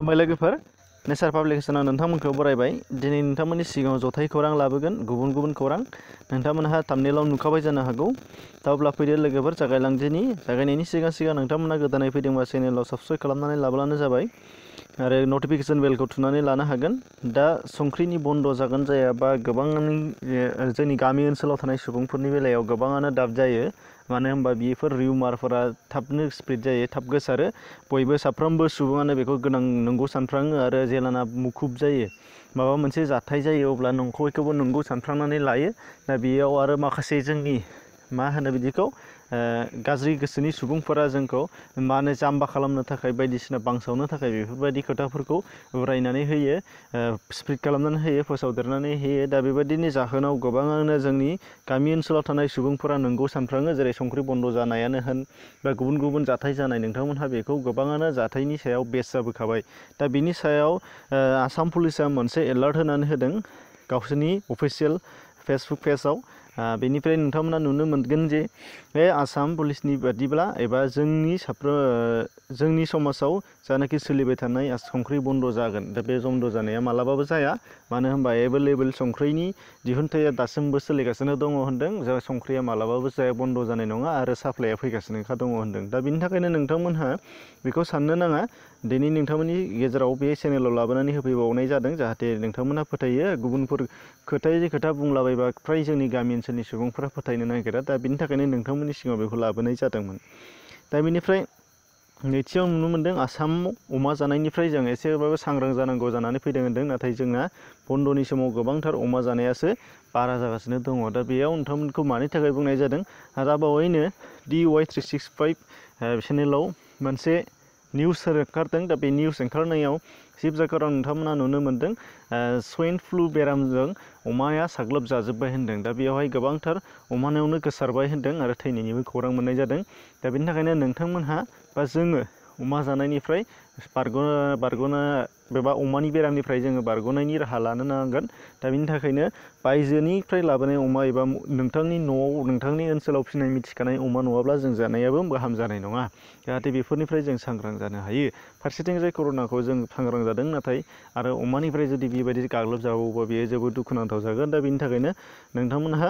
लोगोफोर नेचार पाब्लिकेशनाव नोंथांमोनखौ बरायबाय। दिनै नोंथांमोननि सिगाङाव जथाय खौरां लाबोगोन, गुबुन गुबुन खौरां नोंथांमोनहा थाम्बनेइलाव नुखाबाय जानो हागौ। दा अब्ला फैदो लोगोफोर, जागायनायनि सिगां नोंथांमोनहा गोदानै फैदोंबा चेनेलाव साबस्क्राइब खालामनानै लाब्लानो जाबाय आरो नटिफिकेसन बेलखौ थुनानै लानो हागोन। दा संख्रिनि बन्द जागोन जाया बा गोबांनि जोंनि गामि ओनसोलाव थानाय सुबुंफोरनि बेलायाव गोबाङानो दाब जायो। मानो होनबा बेफोर रिउमारफोरा थाबनो स्प्रेड जायो, थाब गोसारो। बयबो साफ्रोमबो सुबुङानो बेखौ गोनां नंगौ सानफ्राङो आरो जेलाना मुखुब जायो, माबा मोनसे जाथाय जायो, अब्ला नंखायखौबो नंगौ सानफ्रांनानै लायो। दा बेयाव आरो माखासे जोंनि मा होनो बिदिखौ गाज्रि गोसोनि सुबुंफोरा जोंखौ मानो जाम्बा खालामनो थाखाय, बायदिसिना बांसावनो थाखाय बेफोरबायदि खोथाफोरखौ उरायनानै होयो, स्प्रेड खालामनानै होयो, फोसावदेरनानै होयो। दा बेबायदिनि जाहोनाव गोबाङानो जोंनि गामि ओनसोलाव थानाय सुबुंफोरा नंगौ सानफ्राङो, जेरै संख्रि बन्द जानायानो होन बा गुबुन गुबुन जाथाय जानाय, नोंथांमोनहा बेखौ गोबाङानो जाथायनि सायाव बेस जाबोखाबाय। दा बिनि सायाव आसाम पुलिसा मोनसे एलार्ट होनानै होदों गावसोरनि अफिसियेल फेसबुक पेजाव। बेनिफ्राय नोंथांमोना नुनो मोनगोन जे बे आसाम पुलिसनि बादिब्ला एबा जोंनि समाजाव जानाखि सोलिबाय थानाय संख्रि बन्द जागोन, दा बे बन्द जानाया मालाबाबो जाया। मानो होनबा एभेलेबेल संख्रिनि दिहुनथाया दासिमबो सोलिगासिनो दङ होनदों। जा संख्रिया मालाबाबो जाया, बन्द जानाय नङा आरो साप्लाइया फैगासिनोखा दङ होनदों। दा बिनि थाखायनो नोंथांमोनहा बेखौ साननो नाङा। दिनै नोंथांमोननि गेजेराव बे चेनेलाव लाबोनानै होफैबावनाय जादों, जाहाथे नोंथांमोनहा फोथायो। गुबुनफोर खोथा बुंलाबायबा फ्राय जोंनि गामि ओनसोलनि सुबुंफोरा फोथायनो नागिरा। दा बिनि थाखायनो नोंथांमोननि सिगाङाव बेखौ लाबोनाय जादोंमोन। दा बेनिफ्राय नैथियाव नुनो मोनदों आसामाव अमा जानायनिफ्राय जों एसेबाबो सांग्रां जानांगौ जानानै फैदों होनदों। नाथाय जोंना बन्दनि समाव गोबांथार अमा जानायासो बारा जागासिनो दङ। दा बेयाव नोंथांमोनखौ मानि थाखाय बुंनाय जादों, दा बावैनो DY365 चेनेलाव मोनसे निउस ओंखारदों। दा बे निउस ओंखारनायाव शिब जायगायाव नोंथांमोना नुनो मोनदों स्वाइन फ्लु बेरामजों अमाया साग्लोबजाजोब्बाय होनदों। दा बेयावहाय गोबांथार अमानायावनो गोसारबाय होनदों आरो थैनायनिबो खौरां मोननाय जादों। दा बेनि थाखायनो नोंथांमोनहा बा जोङो अमा जानायनिफ्राय बारग'ना एबा अमानि बेरामनिफ्राय जोङो बारग'नायनि राहा लानो नांगोन। दा बिनि थाखायनो बायजोनिफ्राय लाबोनाय अमा एबा नोंथांनि न'आव, नोंथांनि ओनसोलाव फिसिनाय मिथिखानाय अमा नङाब्ला जों जानायाबो गाहाम जानाय नङा। जाहाथे बेफोरनिफ्राय जों सांग्रां जानो हायो। फारसेथिं जाय कर'नाखौ जों सांग्रां जादों, नाथाय आरो अमानिफ्राय जुदि बेबायदि गाग्लोबजाबावोबा बेयो जोबोद दुखुनांथाव जागोन। दा बेनि थाखायनो नोंथांमोनहा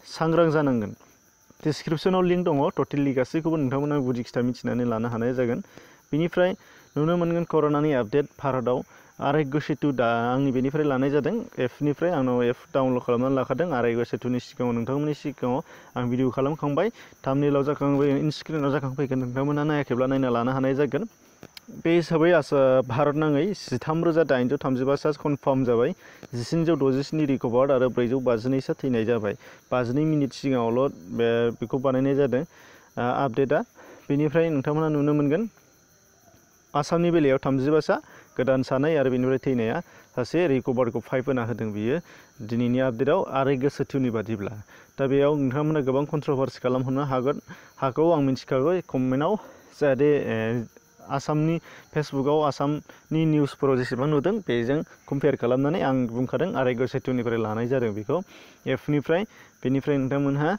सांग्रां जानांगोन। डिसक्रिपसनाव लिंक दङ, टटेलि गासैखौबो नोंथांमोना गुदि खिथा मिथिनानै लानो हानाय जागोन। बिनिफ्राय नुनो मोनगोन कर'नानि आपडेट भारतआव आर'ग्य सेतु, दा आंनि बेनिफ्राय लानाय जादों एपनिफ्राय। आंनाव एप डाउनलड खालामनानै लाखादों। आर'ग्य सेतुनि सिगाङाव नोंथांमोननि सिगाङाव आं भिडिअ खालामखांबाय, थाम्बनेइलाव जाखांबाय, स्क्रिनाव जाखांफैगोन। नोंथांमोना नायाखैब्ला नायना लानो हानाय जागोन। बे हिसाबै भारत नाङै 13,835 कनफार्म जाबाय, 1967 रिकभार्ड आरो 452 थैनाय जाबाय। 52 मिनिट सिगाङावल' बेखौ बानायनाय जादों आपडेटआ। बेनिफ्राय नोंथांमोना नुनो मोनगोन आसामनि बेलायाव 35 गोदान सानै आरो बेनिफ्राय थैनाया सासे, रिकभार्डखौ 5 होना होदों बियो दिनैनि आपडेटआव आर'ग्य सेतुनि बादिब्ला। दा बेयाव नोंथांमोना गोबां कन्ट्रभार्सि खालामहरनो हागौ आं मिथिखागौ कमेन्टआव, जाहाथे आसामनि फेसबुकआव आसामनि निउसफोराव जेसेबां नुदों बेजों कम्पेयार खालामनानै आं बुंखादों आर'ग्य सेतुनिफ्राय लानाय जादों बेखौ एपनिफ्राय। बेनिफ्राय नोंथांमोनहा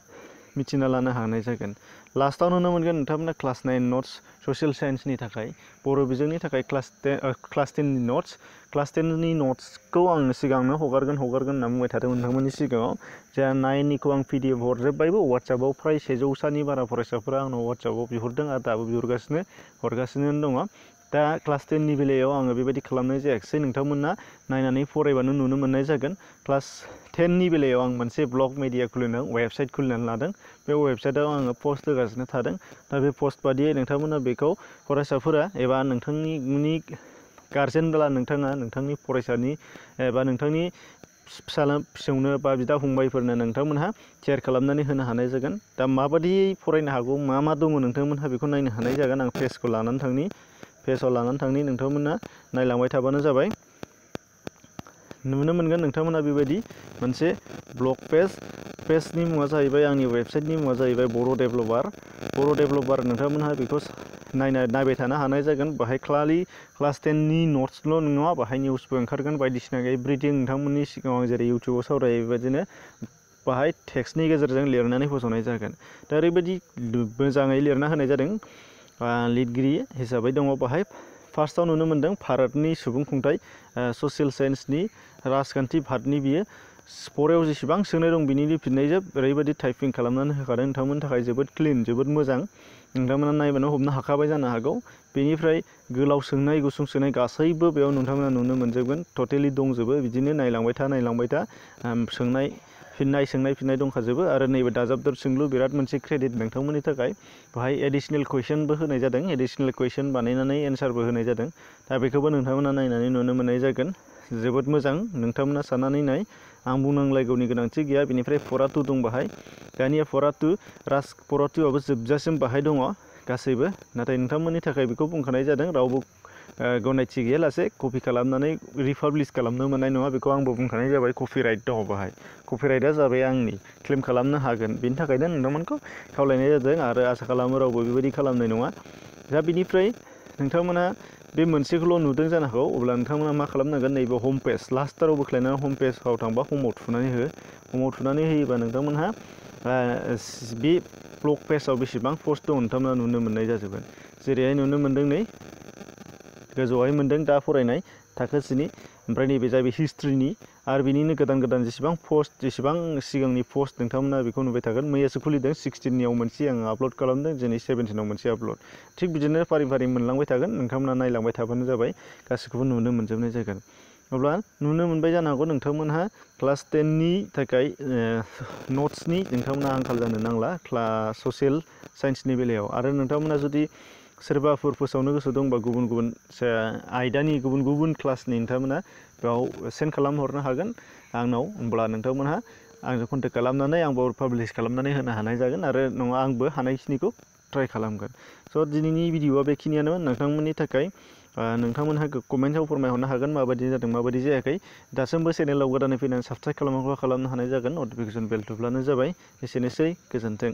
मिथिना लानो हानाय जागोन। लास्टआव नुनो मोनगोन नोंथांमोना क्लास 9 नट्स, ससियेल साइन्सनि थाखाय, बर' बिजोंनि थाखाय क्लास 10नि नट्स। क्लास 10नि नट्सखौ आं सिगांनो हगारगोन होनना बुंबाय थादोंमोन नोंथांमोननि सिगाङाव। जा 9निखौ आं PDF हरजोब्बायबो वाट्सएपआव। फ्राय 100सानि बारा फरायसाफोरा आंनाव वाट्सएपआव बिहरदों आरो दाबो हरगासिनो दङ। दा क्लास 10नि बेलायाव आङो बेबायदि खालामनाय जायाखिसै, नोंथांमोना नायनानै फरायबानो नुनो मोननाय जागोन। क्लास 10नि बेलायाव आं मोनसे ब्लग मिडिया वेबसाइट खुलिनानै लादों। बे वेबसाइटआव आङो पस्ट होगासिनो थादों। दा बे पस्ट बादियै नोंथांमोना बेखौ फरायसाफोरा एबा नोंथांनि गार्जेनब्ला नोंथाङा नोंथांनि फरायसानि एबा नोंथांनि फिसाला फिसौनो बा बिदा फंबायफोरनो नोंथांमोनहा शेयार खालामनानै होनो हानाय जागोन। दा माबायदियै फरायनो हागौ, मा दङ नोंथांमोनहा बेखौ नायनो हानाय जागोन। आं पेजाव लानानै थांनि, नोंथांमोना नायलांबाय थाबानो जाबाय। नुनो मोनगोन नोंथांमोना बेबायदि मोनसे ब्लग पेजनि मुङा जाहैबाय, आंनि वेबसाइटनि मुङा जाहैबाय बर' डेभेलपार। नोंथांमोनहा बेखौ नायबाय थानो हानाय जागोन। बाहाय खालि क्लास 10नि नट्सल' नङा, बाहाय निउसबो ओंखारगोन, बायदिसिना एभ्रिथिं नोंथांमोननि सिगाङाव आं जेरै इउटुबाव सावरायो बेबायदिनो बाहाय टेक्सटनि गेजेरजों लिरनानै फोसावनाय जागोन। दा ओरैबायदि मोजाङै लिरना होनाय जादों, लिरगिरि हिसाबै दङ बाहाय फार्स्टआव नुनो मोन्दों भारतनि सुबुं खुंथाइ ससियेल साइन्सनि राजखान्थि भातनि बियो फरायाव जेसेबां सोंनाय दं बिनि फिननायजों ओरैबायदि टाइपिं खालामनानै होखादों नोंथांमोननि थाखाय जोबोद क्लिन जोबोद मोजां नोंथांमोना नायबानो हमनो हाखाबाय जानो हागौ बेनिफ्राय गोलाव सोंनाय गुसुं सोंनाय गासैबो बेयाव नोंथांमोना नुनो मोनजोबगोन टटेलि दंजोबो बिदिनो नायलांबाय था सोंनाय फिननाय दंखाजोबो आरो नैबे दाजाबदार सोंलु बिराद मोनसे क्रेडिट नोंथांमोननि थाखाय बेहाय एडिशनेल कुइसनबो होनाय जादों एडिशनेल कुइसन बानायनानै एन्सारबो होनाय जादों दा बेखौबो नोंथांमोना नायनानै नुनो मोननाय जागोन जोबोद मोजां नोंथांमोना साननानै नाय आं बुंनांलायगौनि गोनांथि गैया बेनिफ्राय फरा 2 दं बाहाय दानिया फरा 2 फरा 2आबो जोबजासिम बाहाय दङ गासैबो नाथाय नोंथांमोननि थाखाय बेखौ बुंखानाय जादों रावबो गनायथि गैयालासे कपि खालामनानै रिपाब्लिश खालामनो मोननाय नङा बेखौ आंबो बुंखानाय जाबाय कपिराइट दङ बाहाय कपिराइटआ जाबाय आंनि क्लेम खालामनो हागोन बेनि थाखायनो नोंथांमोनखौ खावलायनाय जादों आरो आसा खालामो रावबो बेबायदि खालामनाय नङा दा बिनिफ्राय नोंथांमोना बे मोनसेखौल' नुदों जानो हागौ अब्ला नोंथांमोना मा खालामनांगोन नैबे हम पेज लास्टाराव बोख्लायनानै हम पेजआव थांबा हमाव थुनानै हो हमाव थुनानै होयोबा नोंथांमोनहा बे ब्लग पेजआव बेसेबां पस्ट दं नोंथांमोना नुनो मोननाय जाजोबगोन जेरैहाय नुनो मोन्दों नै गोजौआवहाय मोन्दों दा फरायनाय थाखो 10 ओमफ्राय नैबे जाहैबाय हिस्ट्रिनि आरो बिनिनो गोदान जेसेबां पस्ट जेसेबां सिगांनि पस्ट नोंथांमोना बेखौ नुबाय थागोन मैयासो खुलिदों 16नियाव मोनसे आं आपल'ड खालामदों दिनै 17आव मोनसे आपल'ड थिग बिदिनो फारि मोनलांबाय थागोन नोंथांमोना नायलांबाय थाबानो जाबाय गासैखौबो नुनो मोनजोबनाय जागोन अब्ला नुनो मोनबाय जानो हागौ नोंथांमोनहा क्लास 10नि थाखाय नट्सनि नोंथांमोना आंखाल जानो नांला ससियेल साइन्सनि बेलायाव आरो नोंथांमोना जुदि सोरबाफोर फोसावनो गोसो दंबा गुबुन आयदानि गुबुन क्लासनि नोंथांमोना बेयाव सेन्ड खालामहरनो हागोन आंनाव होमब्ला नोंथांमोनहा आंजों कन्टेक्ट खालामनानै आंबो पाब्लिश खालामनानै होनो हानाय जागोन आरो नङा आंबो हानायखिनिखौ ट्राइ खालामगोन स' दिनैनि भिडिअआ बेखिनियानोमोन नोंथांमोननि थाखाय नोंथांमोनहा कमेन्टआव फोरमायहरनो हागोन माबायदि जादों माबायदि जायाखै दासिमबो चेनेलाव गोदानै फैनानै साबस्क्राइब खालामनो हानाय जागोन नटिफिकेसन बेल थुब्लानो जाबाय एसेनोसै गोजोन्थों।